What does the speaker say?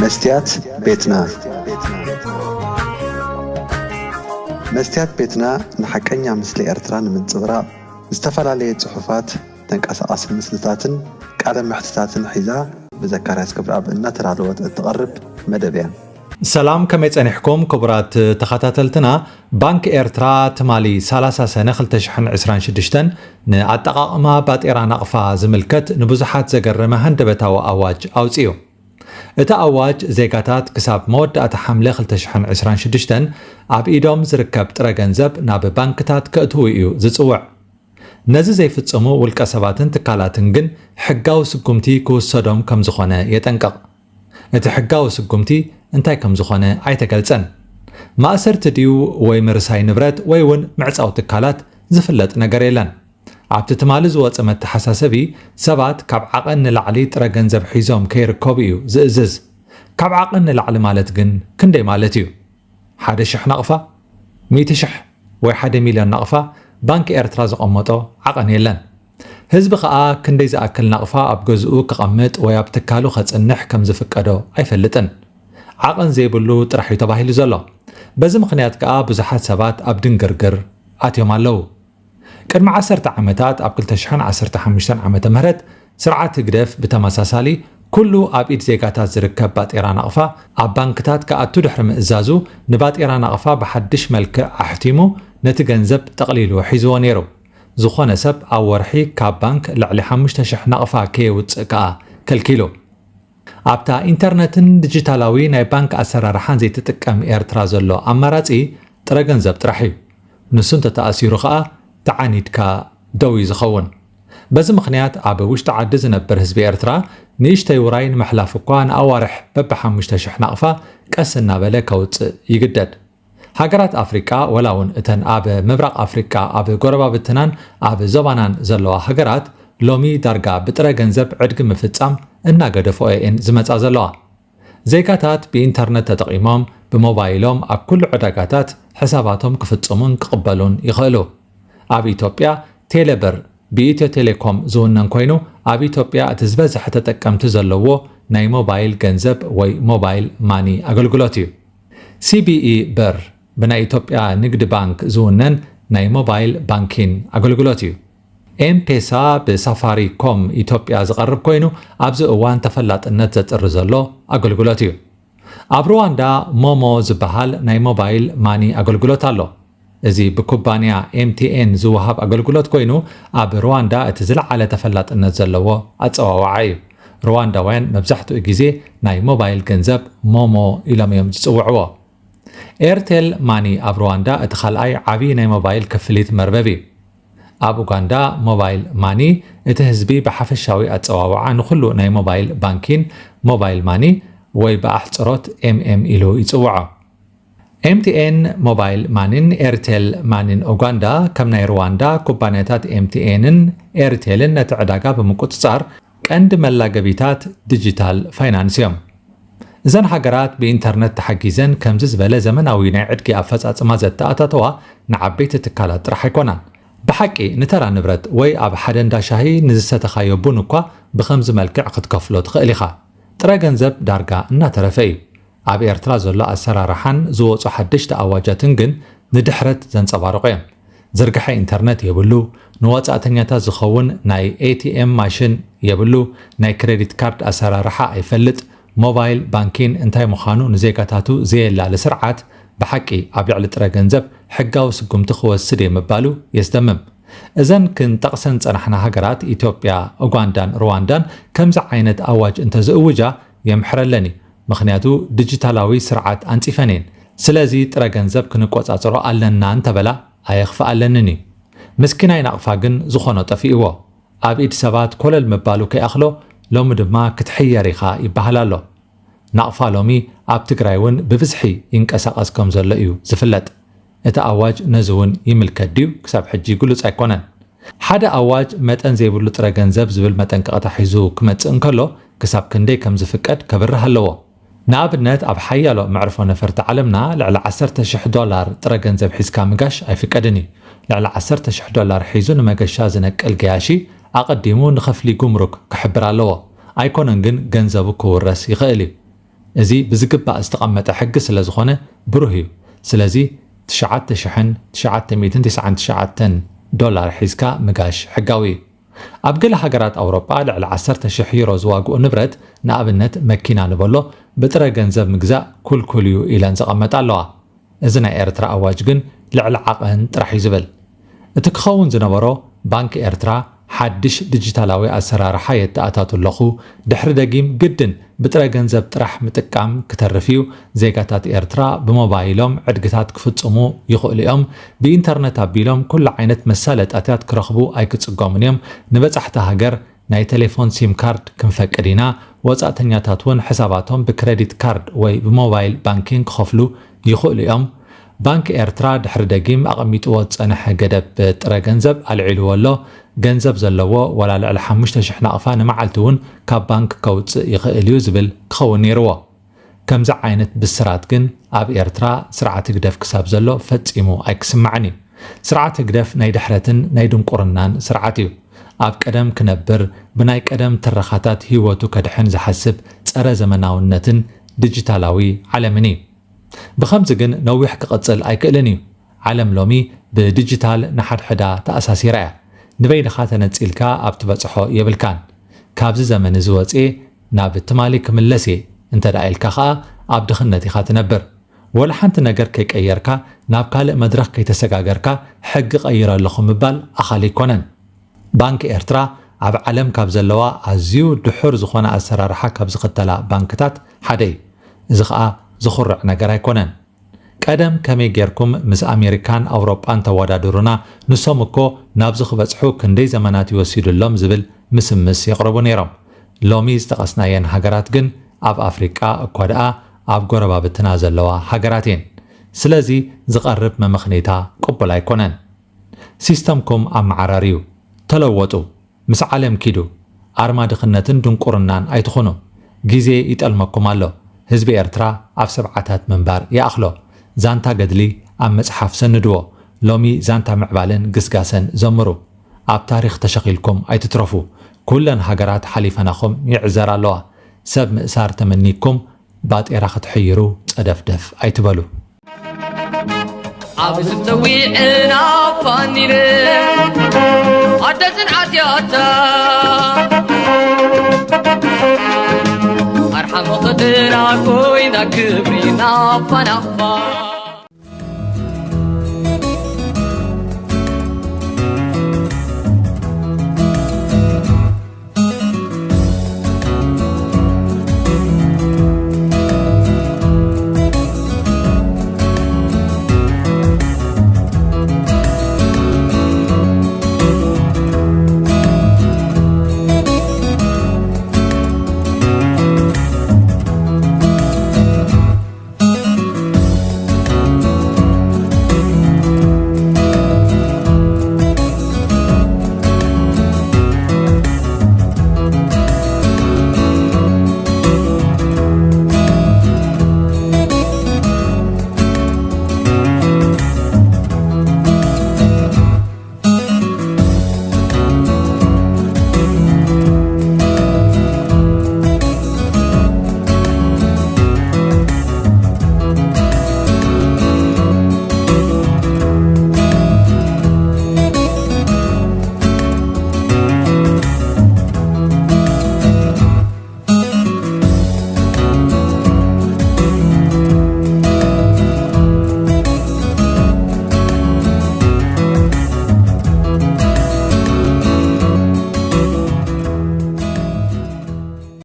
መስትያት ቤትና። መስትያት ቤትና ንሓቀኛ ምስሊ ኤርትራ ንምንጽብራቕ ዝተፈላለየ ጽሑፋት፣ ተንቀሳቓሲ ምስልታትን ቃለ መሕትታትን ሒዛ ብዘካርያስ ክብረኣብ እናተዳለወት እትቐርብ መደብ እያ። ሰላም፣ ከመይ ጸኒሕኩም ክቡራት ተኸታተልትና? ባንክ ኤርትራ ትማሊ ሰላሳ ሰነ ክልተ ሽሕን ዕስራን ሽዱሽተን ንኣጠቓቕማ ባጤራ ናቕፋ ዝምልከት ንብዙሓት ዘገረመ ሃንደበታዊ ኣዋጅ ኣውጺኡ። እቲ ኣዋጅ ዜጋታት ክሳብ መወዳእታ ሓምለ ክልተ ሽሕን ዕስራን ሽዱሽተን ኣብ ኢዶም ዝርከብ ጥረ ገንዘብ ናብ ባንክታት ከእትዉ እዩ ዝጽውዕ። ነዚ ዘይፍጽሙ ውልቀ ሰባትን ትካላትን ግን ሕጋዊ ስጉምቲ ክውሰዶም ከም ዝኾነ የጠንቅቕ። እቲ ሕጋዊ ስጉምቲ እንታይ ከም ዝኾነ ኣይተገልጸን። ማእሰርቲ ድዩ ወይ ምርሳይ ንብረት ወይ እውን ምዕጻው ትካላት ዝፍለጥ ነገር የለን። ኣብቲ ትማሊ ዝወጸ መተሓሳሰቢ፣ ሰባት ካብ ዓቐን ንላዕሊ ጥረ ገንዘብ ሒዞም ከይርከቡ እዩ ዝእዝዝ። ካብ ዓቐን ንላዕሊ ማለት ግን ክንደይ ማለት እዩ? ሓደ ሽሕ ናቕፋ፣ ሚእቲ ሽሕ ወይ ሓደ ሚልዮን ናቕፋ ባንክ ኤርትራ ዘቐመጦ ዓቐን የለን። ህዝቢ ከኣ ክንደይ ዝኣክል ናቕፋ ኣብ ገዝኡ ከቐምጥ ወይ ኣብ ትካሉ ከጽንሕ ከም ዝፍቀዶ ኣይፈልጥን። ዓቐን ዘይብሉ ጥራሕ እዩ ተባሂሉ ዘሎ። በዚ ምኽንያት ከኣ ብዙሓት ሰባት ኣብ ድንግርግር ኣትዮም ኣለዉ። ቅድሚ ዓሰርተ ዓመታት ኣብ ክልተ ሽሕን ዓሰርተ ሓሙሽተን ዓመተ ምህረት ስርዓት ህግደፍ ብተመሳሳሊ ኩሉ ኣብ ኢድ ዜጋታት ዝርከብ ባጤራ ናቕፋ ኣብ ባንክታት ክኣቱ ድሕሪ ምእዛዙ፣ ንባጤራ ናቕፋ ብሓድሽ መልክዕ ኣሕቲሙ ነቲ ገንዘብ ጠቕሊሉ ሒዝዎ ነይሩ። ዝኾነ ሰብ ኣብ ወርሒ ካብ ባንክ ልዕሊ ሓሙሽተ ሽሕ ናቕፋ ከየውጽእ ከኣ ከልኪሉ። ኣብታ ኢንተርነትን ዲጂታላዊ ናይ ባንክ ኣሰራርሓን ዘይትጥቀም ኤርትራ ዘሎ ኣማራጺ ጥረ ገንዘብ ጥራሕ እዩ። ንሱ እንተተኣሲሩ ከኣ ተዓኒድካ ደው እዩ ዝኸውን። በዚ ምኽንያት ኣብ ውሽጢ ዓዲ ዝነብር ህዝቢ ኤርትራ ንእሽተይ ውራይ ንምሕላፍ እኳ ንኣዋርሕ በብሓሙሽተ ሽሕ ናቕፋ ቀስ እናበለ ከውጽእ ይግደድ። ሃገራት ኣፍሪቃ፣ ወላ እውን እተን ኣብ ምብራቕ ኣፍሪቃ ኣብ ጎረባብትናን ኣብ ዞባናን ዘለዋ ሃገራት፣ ሎሚ ዳርጋ ብጥረ ገንዘብ ዕድጊ ምፍጻም እናገደፈኦ እየን ዝመጻ ዘለዋ። ዜጋታት ብኢንተርነት ተጠቒሞም ብሞባይሎም ኣብ ኩሉ ዕዳጋታት ሕሳባቶም ክፍጽሙን ክቕበሉን ይኽእሉ። ኣብ ኢትዮጵያ ቴሌብር ብኢትዮ ቴሌኮም ዝውነን ኮይኑ፣ ኣብ ኢትዮጵያ እቲ ዝበዝሐ ተጠቀምቲ ዘለዎ ናይ ሞባይል ገንዘብ ወይ ሞባይል ማኒ ኣገልግሎት እዩ። ሲቢኢ ብር ብናይ ኢትዮጵያ ንግዲ ባንክ ዝውነን ናይ ሞባይል ባንኪን ኣገልግሎት እዩ። ኤምፔሳ ብሳፋሪኮም ኢትዮጵያ ዝቐርብ ኮይኑ፣ ኣብዚ እዋን ተፈላጥነት ዘጥሪ ዘሎ ኣገልግሎት እዩ። ኣብ ሩዋንዳ ሞሞ ዝበሃል ናይ ሞባይል ማኒ ኣገልግሎት ኣሎ። እዚ ብኩባንያ ኤምቲኤን ዝወሃብ ኣገልግሎት ኮይኑ፣ ኣብ ሩዋንዳ እቲ ዝለዓለ ተፈላጥነት ዘለዎ ኣጸዋውዓ እዩ። ሩዋንዳውያን መብዛሕትኡ ግዜ ናይ ሞባይል ገንዘብ ሞሞ ኢሎም እዮም ዝጽውዕዎ። ኤርቴል ማኒ ኣብ ሩዋንዳ እቲ ካልኣይ ዓቢ ናይ ሞባይል ክፍሊት መርበብ እዩ። ኣብ ኡጋንዳ ሞባይል ማኒ እቲ ህዝቢ ብሓፈሻዊ ኣጸዋውዓ ንኹሉ ናይ ሞባይል ባንኪን ሞባይል ማኒ ወይ ብኣሕጽሮት ኤምኤም ኢሉ ይጽውዖ። ኤምቲኤን ሞባይል ማኒን ኤርቴል ማኒን ኡጋንዳ ከም ናይ ሩዋንዳ ኩባንያታት ኤምቲኤንን ኤርቴልን ነቲ ዕዳጋ ብምቁጽጻር ቀንዲ መላገቢታት ዲጂታል ፋይናንስ እዮም። እዘን ሃገራት ብኢንተርነት ተሓጊዘን ከምዚ ዝበለ ዘመናዊ ናይ ዕድጊ ኣፈጻጽማ ዘተኣታተዋ ንዓበይቲ ትካላት ጥራሕ ኣይኮናን። ብሓቂ ንተራ ንብረት ወይ ኣብ ሓደ እንዳ ሻሂ ንዝሰተኻዮ ቡን እኳ ብኸምዚ መልክዕ ክትከፍሎ ትኽእል ኢኻ። ጥረ ገንዘብ ዳርጋ እናተረፈ እዩ። ኣብ ኤርትራ ዘሎ ኣሰራርሓን ዝወጹ ሓደሽቲ ኣዋጃትን ግን ንድሕረት ዘንጸባርቑ እዮም። ዝርግሐ ኢንተርነት የብሉ፣ ንወጻእተኛታት ዝኸውን ናይ ኤቲኤም ማሽን የብሉ፣ ናይ ክሬዲት ካርድ ኣሰራርሓ ኣይፈልጥ፣ ሞባይል ባንኪን እንታይ ምዃኑ ንዜጋታቱ ዘየላሊ ስርዓት ብሓቂ ኣብ ልዕሊ ጥረ ገንዘብ ሕጋዊ ስጉምቲ ክወስድ እየ ምባሉ የስደምም። እዘን ክንጠቕሰን ጸናሕና ሃገራት ኢትዮጵያ፣ ኡጋንዳን ሩዋንዳን ከምዚ ዓይነት ኣዋጅ እንተዝእውጃ የምሕረለን እዩ። ምኽንያቱ ዲጂታላዊ ስርዓት ኣንጺፈን እየን። ስለዚ ጥረ ገንዘብ ክንቆጻጸሮ ኣለና እንተበላ ኣየኽፍኣለንን እዩ። ምስኪናይ ናቕፋ ግን ዝኾኖ ጠፊእዎ። ኣብ ኢድ ሰባት ኮለል ምባሉ ከይኣኽሎ ሎሚ ድማ ክትሕየር ኢኻ ይበሃል ኣሎ። ናቕፋ ሎሚ ኣብ ትግራይ እውን ብብዝሒ ይንቀሳቐስ ከም ዘሎ እዩ ዝፍለጥ። እቲ ኣዋጅ ነዚ እውን ይምልከት ድዩ? ክሳብ ሕጂ ግሉጽ ኣይኮነን። ሓደ ኣዋጅ መጠን ዘይብሉ ጥረ ገንዘብ ዝብል መጠንቀቕታ ሒዙ ክመጽእ እንከሎ፣ ክሳብ ክንደይ ከም ዝፍቀድ ከብርህ ኣለዎ። ንኣብነት፣ ኣብ ሓያሎ መዕርፎ ነፈርቲ ዓለምና ልዕሊ ዓሰርተ ሽሕ ዶላር ጥረ ገንዘብ ሒዝካ ምጋሽ ኣይፍቀድን እዩ። ልዕሊ ዓሰርተ ሽሕ ዶላር ሒዙ ንመገሻ ዝነቅል ገያሺ ኣቐዲሙ ንኸፍሊ ጉምሩክ ክሕብር ኣለዎ። ኣይኮነን ግን ገንዘቡ ክውረስ ይኽእል እዩ። እዚ ብዝግባእ ዝተቐመጠ ሕጊ ስለ ዝኾነ ብሩህ እዩ። ስለዚ ትሽዓተ ሽሕን ትሽዓተ ሚእትን ትስዓን ትሽዓተን ዶላር ሒዝካ ምጋሽ ሕጋዊ እዩ። ኣብ ገለ ሃገራት ኣውሮጳ ልዕሊ ዓሰርተ ሽሕ ዩሮ ዝዋግኡ ንብረት፣ ንኣብነት መኪና ንበሎ፣ ብጥረ ገንዘብ ምግዛእ ኩልኩል እዩ ኢለን ዘቐመጣ ኣለዋ። እዚ ናይ ኤርትራ ኣዋጅ ግን ልዕሊ ዓቐን ጥራሕ እዩ ዝብል። እቲ ክኸውን ዝነበሮ፣ ባንክ ኤርትራ ሓድሽ ዲጂታላዊ ኣሰራርሓ የተኣታቱ ኣለኹ፣ ድሕሪ ደጊም ግድን ብጥረ ገንዘብ ጥራሕ ምጥቃም ክተርፍ እዩ፣ ዜጋታት ኤርትራ ብሞባይሎም ዕድግታት ክፍጽሙ ይኽእሉ እዮም፣ ብኢንተርነት ኣቢሎም ኩሉ ዓይነት መሳለጣታት ክረኽቡ ኣይክጽገሙን እዮም፣ ንበጻሕቲ ሃገር ናይ ቴሌፎን ሲም ካርድ ክንፈቅድ ኢና፣ ወጻእተኛታት እውን ሕሳባቶም ብክረዲት ካርድ ወይ ብሞባይል ባንኪንግ ክኸፍሉ ይኽእሉ እዮም። ባንክ ኤርትራ ድሕሪ ደጊም ኣቐሚጥዎ ዝጸንሐ ገደብ ጥረ ገንዘብ ኣልዒልዎ ኣሎ። ገንዘብ ዘለዎ ዋላ ልዕሊ ሓሙሽተ ሽሕ ናቕፋ ንመዓልቲ እውን ካብ ባንክ ከውጽእ ይኽእል እዩ ዝብል ክኸውን ነይርዎ። ከምዚ ዓይነት ብስራት ግን ኣብ ኤርትራ ስርዓት ህግደፍ ክሳብ ዘሎ ፈጺሙ ኣይክስማዕን እዩ። ስርዓት ህግደፍ ናይ ድሕረትን ናይ ድንቁርናን ስርዓት እዩ። ኣብ ቀደም ክነብር፣ ብናይ ቀደም ትረኻታት ህይወቱ ከድሕን ዝሓስብ ጸረ ዘመናውነትን ዲጂታላዊ ዓለምን እዩ። ብኸምዚ ግን ነዊሕ ክቕጽል ኣይክእልን እዩ። ዓለም ሎሚ ብዲጂታል ንሓድሕዳ ተኣሳሲራ እያ። ንበይንኻ ተነጺልካ ኣብ ትበጽሖ የብልካን። ካብዚ ዘመን እዚ ወጽኤ ናብ ትማሊ ክምለስ እየ እንተ ደኣ ኢልካ ኸኣ ኣብ ድኽነት ኢኻ ትነብር። ወላ ሓንቲ ነገር ከይቀየርካ፣ ናብ ካልእ መድረኽ ከይተሰጋገርካ ሕጊ ቀይረ ኣለኹ ምባል ኣኻሊ ኣይኮነን። ባንክ ኤርትራ ኣብ ዓለም ካብ ዘለዋ ኣዝዩ ድሑር ዝኾነ ኣሰራርሓ ካብ ዝኽተላ ባንክታት ሓደ እዩ። እዚ ኸኣ ዝኹርዕ ነገር ኣይኮነን። ቀደም ከመይ ጌርኩም ምስ ኣሜሪካን ኣውሮጳን ተወዳድሩና፣ ንሶም እኮ ናብዚ ክበጽሑ ክንደይ ዘመናት እዩ ወሲዱሎም ዝብል ምስምስ የቕርቡ ነይሮም። ሎሚ ዝጠቐስናየን ሃገራት ግን ኣብ ኣፍሪቃ እኳ ደኣ ኣብ ጎረባብትና ዘለዋ ሃገራት እየን። ስለዚ ዝቐርብ መመኽነይታ ቅቡል ኣይኮነን። ሲስተምኩም ኣመዓራርዩ፣ ተለወጡ። ምስ ዓለም ኪዱ። ኣርማ ድኽነትን ድንቁርናን ኣይትኹኑ። ግዜ ይጠልመኩም ኣሎ። ህዝቢ ኤርትራ ኣብ ሰብዓታት ምንባር ይኣኽሎ። ዛንታ ገድሊ ኣብ መጽሓፍ ሰንድዎ። ሎሚ ዛንታ ምዕባለን ግስጋሰን ዘምሩ። ኣብ ታሪኽ ተሸኺልኩም ኣይትትረፉ። ኩለን ሃገራት ሓሊፈናኹም ይዕዘራ ኣለዋ። ሰብ ምእሳር ተመኒኩም ባጤራ ክትሕይሩ ጸደፍደፍ ኣይትበሉ። ኣብ ዝጸዊዕና ፋኒለ ኣደ ጽንዓት ያታ ኣርሓ መኸተና ኮይና ክብሪ ናፋናፋ